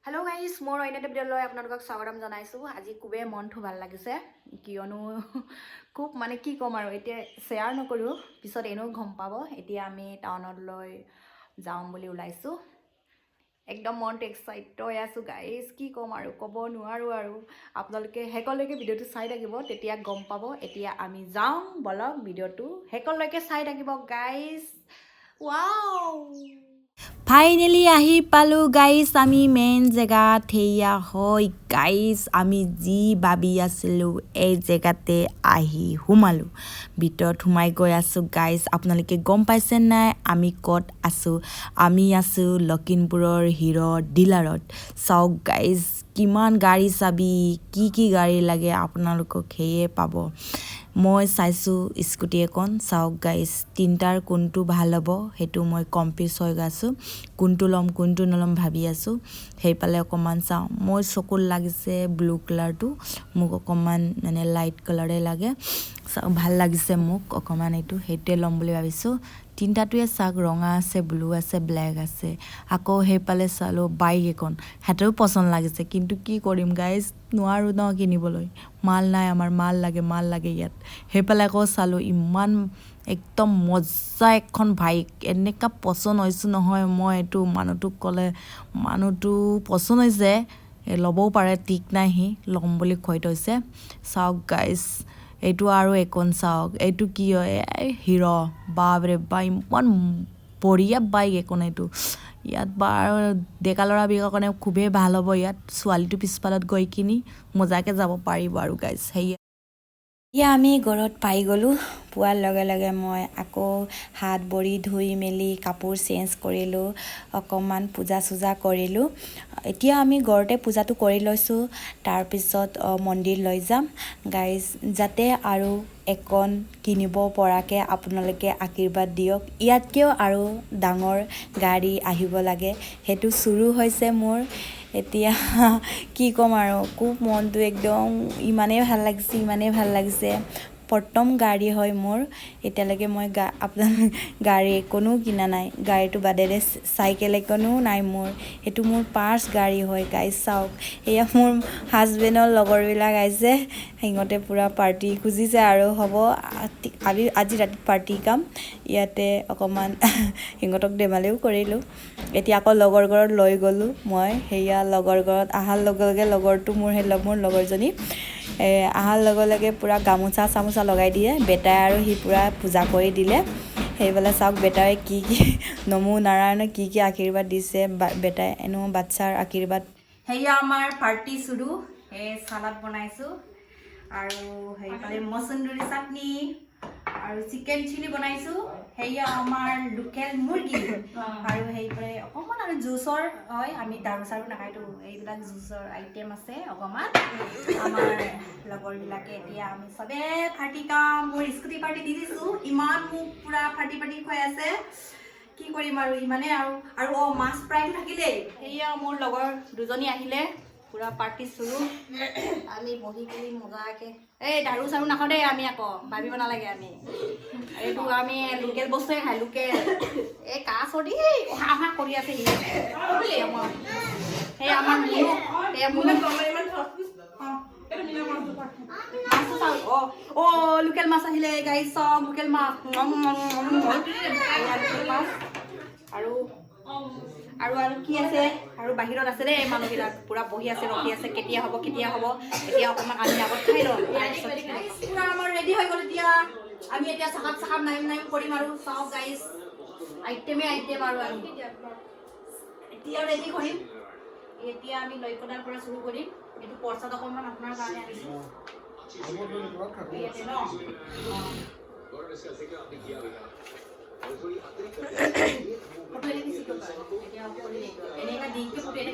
Hello' guys, মোৰ অন্য এটা ভিডিঅ'লৈ আপোনালোকক স্বাগতম জনাইছোঁ। আজি খুবেই মনটো ভাল লাগিছে, কিয়নো খুব মানে কি ক'ম আৰু, এতিয়া শ্বেয়াৰ নকৰোঁ, পিছত এনেও গম পাব। এতিয়া আমি টাউনলৈ যাওঁ বুলি ওলাইছোঁ। একদম মনটো এক্সাইট হৈ আছোঁ গাইজ, কি ক'ম আৰু, ক'ব নোৱাৰোঁ আৰু। আপোনালোকে শেষলৈকে ভিডিঅ'টো চাই থাকিব, তেতিয়া গম পাব। এতিয়া আমি যাওঁ বলক, ভিডিঅ'টো শেষলৈকে চাই থাকিব গাইজ। ৱাও! ফাইনেলি আহি পালোঁ গাইজ আমি মেইন জেগাত। সেয়া হয় গাইজ, আমি যি ভাবি আছিলোঁ, এই জেগাতে আহি সোমালোঁ। ভিতৰত সোমাই গৈ আছোঁ গাইজ। আপোনালোকে গম পাইছে নাই আমি ক'ত আছোঁ? আমি আছোঁ লখিমপুৰৰ হিৰ' ডিলাৰত। চাওক গাইজ, কিমান গাড়ী চাবি, কি কি গাড়ী লাগে আপোনালোকক সেয়ে পাব। মই চাইছোঁ স্কুটি এখন। চাওক গাইজ, তিনিটাৰ কোনটো ভাল হ'ব সেইটো মই কনফিউজ হৈ আছোঁ। কোনটো ল'ম, কোনটো নল'ম ভাবি আছোঁ। সেইফালে অকণমান চাওঁ। মোৰ চকুত লাগিছে ব্লু কালাৰটো। মোক অকণমান মানে লাইট কালাৰে লাগে। চাওক, ভাল লাগিছে মোক অকণমান এইটো, সেইটোৱে ল'ম বুলি ভাবিছোঁ। তিনিটাটোৱে চাওক, ৰঙা আছে, ব্লু আছে, ব্লেক আছে। আকৌ সেইফালে চালোঁ বাইক এখন, সেইটোও পচন্দ লাগিছে। কিন্তু কি কৰিম গাইজ, নোৱাৰোঁ ন কিনিবলৈ, মাল নাই আমাৰ। মাল লাগে, মাল লাগে ইয়াত। সেইফালে আকৌ চালোঁ ইমান একদম মজা এখন বাইক। এনেকুৱা পচন্দ হৈছোঁ নহয় মই এইটো। মানুহটোক ক'লে, মানুহটো পচন্দ হৈছে, ল'বও পাৰে, ঠিক নাই। সি ল'ম বুলি কৈ থৈছে। চাওক গাইজ, এইটো আৰু এখন চাওক, এইটো কি হয়? এই হিৰ', বাপৰে বা, ইমান বঢ়িয়া বাইক এখন এইটো। ইয়াত বাৰু ডেকা ল'ৰাবিলাকৰ কাৰণে খুবেই ভাল হ'ব। ইয়াত ছোৱালীটো পিছফালত গৈ কিনি মজাকৈ যাব পাৰিব আৰু গাইজ, সেয়া। এতিয়া আমি ঘৰত পাই গ'লোঁ। পোৱাৰ লগে লগে মই আকৌ হাত ভৰি ধুই মেলি কাপোৰ চেঞ্জ কৰিলোঁ, অকণমান পূজা চূজা কৰিলোঁ। এতিয়া আমি ঘৰতে পূজাটো কৰি লৈছোঁ, তাৰপিছত মন্দিৰ লৈ যাম গাইজ। যাতে আৰু এখন কিনিব পৰাকৈ আপোনালোকে আশীৰ্বাদ দিয়ক। ইয়াতকৈও আৰু ডাঙৰ গাড়ী আহিব লাগে। সেইটো চুৰু হৈছে মোৰ। এতিয়া কি ক'ম আৰু, খুব মনটো একদম ইমানেই ভাল লাগিছে, ইমানেই ভাল লাগিছে। প্ৰথম গাড়ী হয় মোৰ। এতিয়ালৈকে মই আপোনাৰ গাড়ী কোনো কিনা নাই, গাড়ীটো বাদেৰে চাইকেল এখনো নাই মোৰ। সেইটো মোৰ ফাৰ্ষ্ট গাড়ী হয় গাইজ। চাওক, এয়া মোৰ হাজবেণ্ডৰ লগৰবিলাক আহিছে। সিহঁতে পূৰা পাৰ্টি খুজিছে আৰু হ'ব, আমি আজি ৰাতি পাৰ্টি খাম। ইয়াতে অকণমান সিহঁতক ধেমালিও কৰিলোঁ। এতিয়া আকৌ লগৰ ঘৰত লৈ গ'লোঁ মই। সেয়া লগৰ ঘৰত অহাৰ লগে লগে লগৰটো মোৰ, সেই মোৰ লগৰজনী অহাৰ লগে লগে পূৰা গামোচা চামোচা লগাই দিয়ে বেটাই আৰু সি পূৰা পূজা কৰি দিলে। সেইফালে চাওক, বেটাই কি কি নমো নাৰায়ণে কি কি আশীৰ্বাদ দিছে বেটাই। এনেও বাচ্ছাৰ আশীৰ্বাদ। সেয়া আমাৰ পাৰ্টি চুৰু। এই চালাড বনাইছোঁ আৰু সেইফালে মচুন্দৰী চাটনি আৰু চিকেন চিলি বনাইছোঁ। সেয়া আমাৰ লোকেল মুৰ্গী আৰু সেইফালে অকণমান আৰু জুচৰ হয়। আমি দাৰু চাৰু নাখায়তো, এইবিলাক জুচৰ আইটেম আছে অকণমান। আমাৰ লগৰবিলাকে এতিয়া আমি চবে পাৰ্টি খাম। মোৰ স্কুটি পাৰ্টি দি দিছোঁ। ইমান মোক পূৰা পাৰ্টি পাৰ্টি খুৱাই আছে, কি কৰিম আৰু, ইমানেই আৰু। আৰু অঁ, মাছ ফ্ৰাইটো থাকিলেই। সেয়া মোৰ লগৰ দুজনী আহিলে, পূৰা পাৰ্টি চুৰু। আমি বহি কিনি মজাকে, এই দাৰু চাৰু নাখাওঁ দেই আমি, আকৌ ভাবিব নালাগে। আমি এইটো আমি লোকেল বস্তুৱে খাই, লোকেল। এই কাহ চৰ্দি অহা অহা কৰি আছে সি। সেই আমাৰ মুনু, সেয়া মুনু। মাছটো চাওক। অ' অ' লোকেল মাছ আহিলে গাইজ, চাওক লোকেল মাছ। এয়া লোকেল মাছ। আৰু আৰু আৰু কি আছে? আৰু বাহিৰত আছে দেই মানুহবিলাক, পূৰা বহি আছে, ৰখি আছে, কেতিয়া হ'ব, কেতিয়া হ'ব। এতিয়া অকণমান আমি আগত খাই ল'ম, তাৰপিছত পূৰা আমাৰ ৰেডি হৈ গ'ল। এতিয়া আমি এতিয়া চাকাপ চাকাপ নাইম নাইম কৰিম আৰু। চাওক গাইজ, আইটেমে আইটেম। আৰু আমি এতিয়া ৰেডি কৰিম। এতিয়া আমি লৈকনাৰ পৰা চুৰু কৰিম। এইটো প্ৰসাদ অকণমান আপোনাৰ কাৰণে আনিছোঁ ইয়াতে ন অঁ। ফটো। এতিয়া এনেকুৱা দিনটো ফটো।